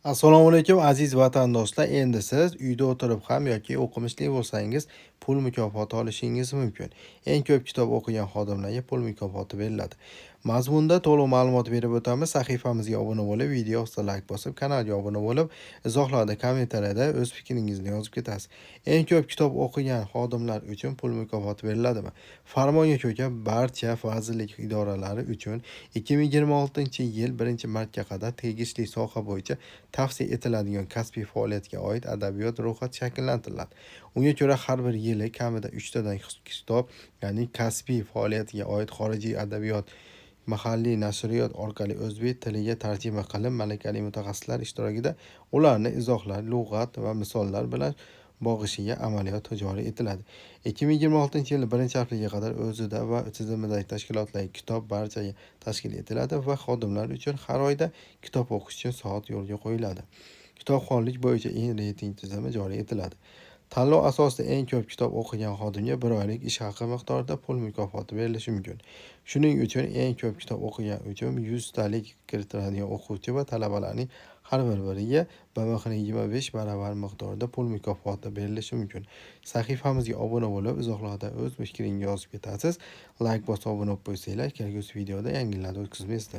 Assalomu alaykum, aziz vatandoshlar. Endi siz uyda o'tirib ham yoki o'qimishli bo'lsangiz, pul mukofoti olishingiz mumkin. Eng ko'p kitob o'qigan xodimlarga pul mukofoti beriladi. Mazmunda to'liq ma'lumot berib o'tamiz. Sahifamizga obuna bo'lib, video ostida layk bosib, kanalga obuna bo'lib, izohlarda, kommentariyada o'z fikringizni yozib ketasiz. Eng ko'p kitob o'qigan xodimlar uchun pul mukofoti beriladimi? Farmonga ko'ra, barcha vazirlik idoralari uchun 2026-yil 1-martga qadar tegishli soha bo'yicha tavsiya etiladigan kasbiy faoliyatga oid adabiyot ro'yxati shakllantiriladi. Unga ko'ra, har bir yili kamida 3 tadan kitob, ya'ni kasbiy faoliyatiga oid xorijiy adabiyot mahalliy nashriyot orqali o'zbek tiliga tarjima qilib, malakali mutaxassislar ishtirokida ularni izohlar, lug'at va misollar bilan bog'ishiga amaliyot joriy etiladi. 2026-yil 1-aprelga qadar o'zida va tizimidagi tashkilotlarga kitob barchaga tashkil etiladi va xodimlar uchun har oyda kitob o'qish uchun soat yo'lga qo'yiladi. Kitobxonlik bo'yicha reyting tizimi joriy etiladi. Tanlov asosida eng ko'p kitob o'qigan xodimga bir oylik ish haqi miqdorida pul mukofoti berilishi mumkin. Shuning uchun eng ko'p kitob o'qigan uchun 100 talik kiritiladigan o'quvchi va talabalarning har bir biriga BMXning 25 baravar miqdorida pul mukofoti berilishi mumkin. Sahifamizga obuna bo'lib, izohlarda o'z fikringizni yozib ketasiz. Layk bosib obuna bo'lib qo'ysanglar, kelgusi videoda yangiliklarni o'tkazmaysizlar.